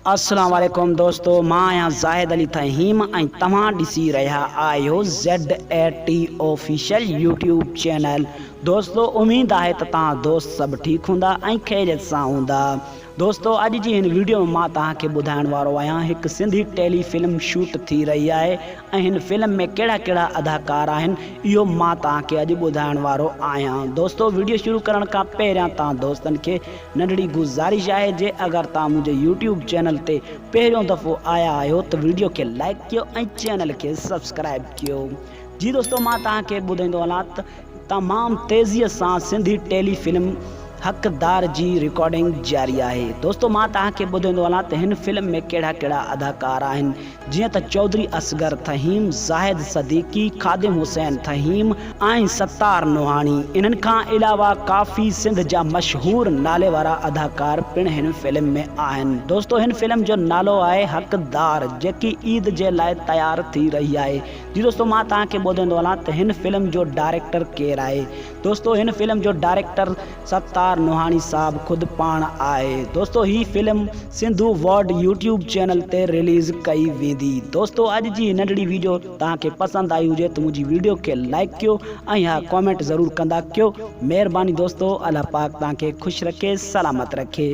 السلام عليڪم دوستو مان آهيان زاهد علي ٿهيم ۽ توهان ڏسي رهيا آهيو Z A T official YouTube channel دوستو اميد آهي ته توهان دوست سڀ ٺيڪ هوندا ۽ خيريت سان هوندا دوستو اڄ جي هن ويڊيو ۾ مان توهان کي ٻڌائڻ وارو آهيان هڪ سنڌي ٽيلي فلم شوٽ ٿي رهي آهي ۽ هن فلم ۾ ڪهڙا ڪهڙا اداڪار آهن اهو مان توهان کي اڄ ٻڌائڻ وارو آهيان دوستو ويڊيو شروع ڪرڻ کان پهريان توهان دوستن کي ننڍڙي گذارش آهي جي اگر توهان منهنجي يوٽيوب چينل تي پهريون دفعو آيا آهيو ته ويڊيو کي لائيڪ ڪيو ۽ چينل کي سبسڪرائيب ڪيو جي دوستو مان توهان کي ٻڌائيندو هلان ته تمام تيزي سان سنڌي ٽيلي فلم حقدار جي رڪارڊنگ جاري آهي دوستو مان توهان کي ٻڌائيندو هلان ته هن فلم ۾ ڪهڙا ڪهڙا اداڪار آهن جيئن ته چوڌري اصغر ٿهيم، زاهد صديقي، خادم حسين ٿهيم ۽ ستار نوحاڻي انهن کان علاوه ڪافي سنڌ جا مشهور نالي وارا اداڪار پڻ هن فلم ۾ آهن. دوستو هن فلم جو نالو آهي حقدار جيڪي عيد جي لاء تيار ٿي رهي آهي. جي دوستو مان توهان کي ٻڌائيندو هلان ته هن فلم جو ڊائريڪٽر ڪير آهي. دوستو هن فلم جو ڊائريڪٽر ستار نوحاڻي صاحب خود پاڻ آهي دوستو هي film Sindhu world YouTube channel تي رليز ڪئي ويندي دوستو اڄ جي هي ننڍڙي ويڊيو توهان کي پسند آئي هجي ته منهنجي ويڊيو کي لائيڪ ڪيو ۽ ها ڪامينٽ ضرور ڪندا ڪيو مهرباني دوستو الله پاڪ توهان کي خوش رکي سلامت رکي.